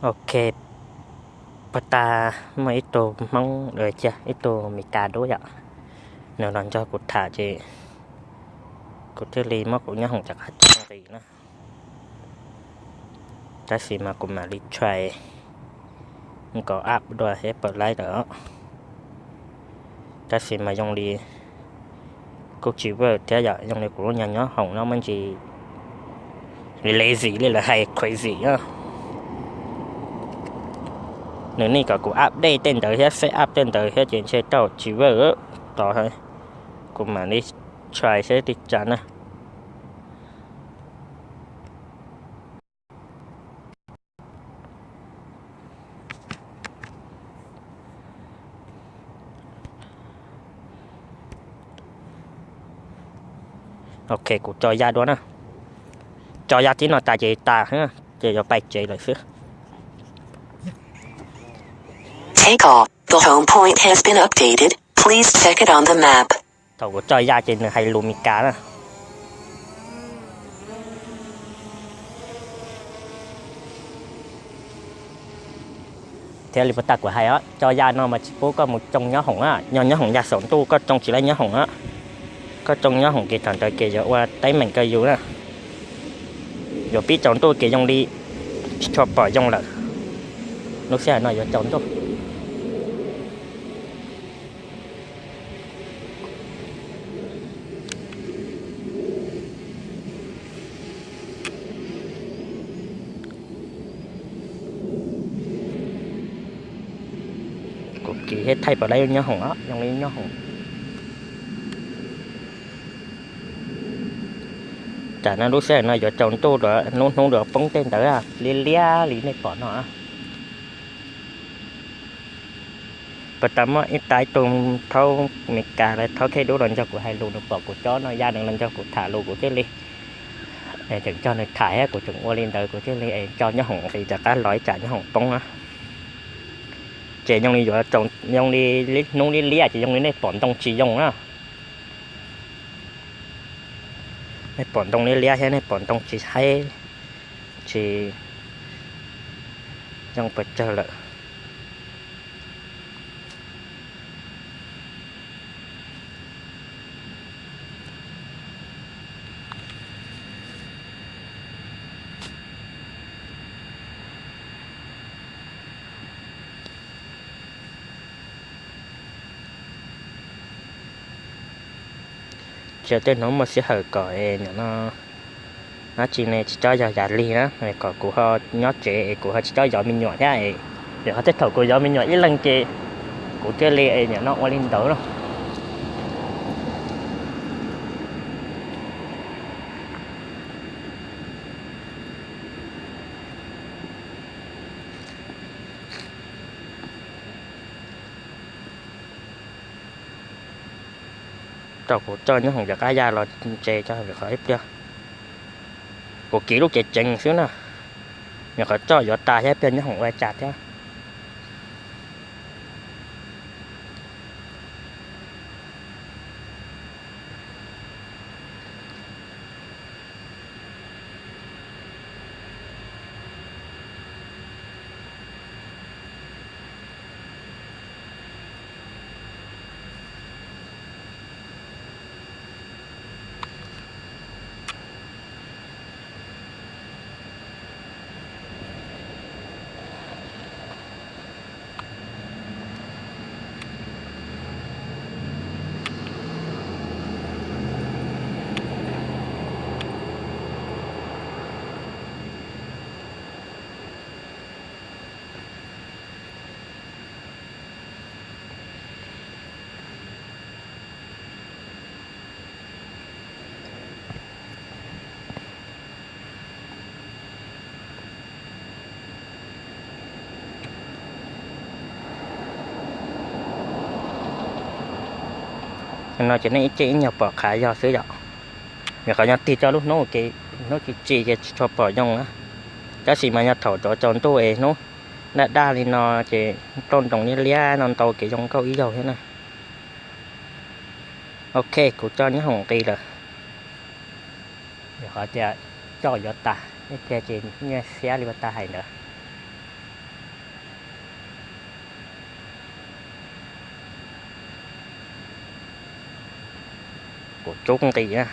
Ok, puag ta muaj ib tug Hmoob, ib tug Meskas dub yom, nws los nrog kuv tham ces kuv thiaj li muab kuv nyob hoom rov qab tso nqis na. Tab sis mas kuv mam li try nkaus app dua thiab pab laib lawm. Tab sis mas zoo li kuj tsis work thiab yom, zoo li kuv lub nyob nyob hoom no muaj ntsis lazy li lawv hais, crazy na. Nws nej kom kuv update tej ntawd thiab set up tej ntawd thiab ces ntshe tau tsis work tod. Kuv mam li try seb li cas na. Ok, kuv tso ya dua na. Tso ya tib no tas ces tas, ces yuav pais tsev lawm xwb. Take off. The home point has been updated. Please check it on the map. Thaum kuv tso ya ces nws hais lus Meskas na. Thiab li puag ta kuv hais os, tso ya no mas tsis pub koj mus tsoo nyob hoom na, nyob nyob hoom ya saum ntuj koj tsoo tsis laib nyob hoom na. Koj tsoo nyob hoom ces thaum ntawd ces yuav ua teeb meem rau yus na. Yuav pib tsaus ntuj ces zoo li tsis tshua pom zoo lawm. Lub sij hawm no yuav tsaus ntuj. Kuv kis thiab thaij pom lawv nyob hoom os, zoo li nyob hoom. Tam no lub sij hawm no yuav tsaus ntuj lawm, lub hnub yuav poob tej ntawd liab liab li nej pom no. Puag ta muaj ib tug thaub Meskas lawv thaub khej dub los nrog kuv hais lus, nws pom kuv tso no ya nws los nrog kuv tham lus kuv thiaj li tseem nrog nws tham thiab kuv tseem ua li ntawd kuv thiaj li tso nyob hoom nqis rov qab los ib tsam nyob hoom poob na. Ces zoo li yuav, zoo li hnub liab liab ces zoo li nej pom ntoo tsis zoo na. Nej pom ntoo liab liab thiab nej pom ntoo tsis haib, tsis zoo pes tsawg lawm. Ces tej hnub muaj sij hawm kom es nim no dab tsi ne tsis txhob yog yam li na, kom kuv ho nyob tsev es kuv ho tsis txhob yov me nyuam thiab es, yog ho tej thaum kuv yov me nyuam ib leeg ces kuv thiaj li es nim no ua li ntawd na. Rau kuv tso nyob hoom yuav qab ya los tsev tso qhov ib pliag. Kuv kiv lub cev tseev xwb na, nyuam qhuav tso yuav tas thiab ib pliag nyob hoom ua cas thiab. No ces nej ib txhia ib nyuag pom qhav yog xwb yom. Nyuam qhuav yog tig tso lub hnub, hnub tsis tsim ces tsis tshua pom zoo na. Tab sis mas yog thaum rov tsaus ntuj es hnub daj daj li no ces nplooj ntoos liab liab no ntau kev zoo nkauj ib zaug thiab na. Ok, kuv tso nyob hoom nqis lawm. Yog qhov tias tso yuav tas ib pliag ces nyiaj xiab li ua tas hais ntawd. Kuv cub nqis na.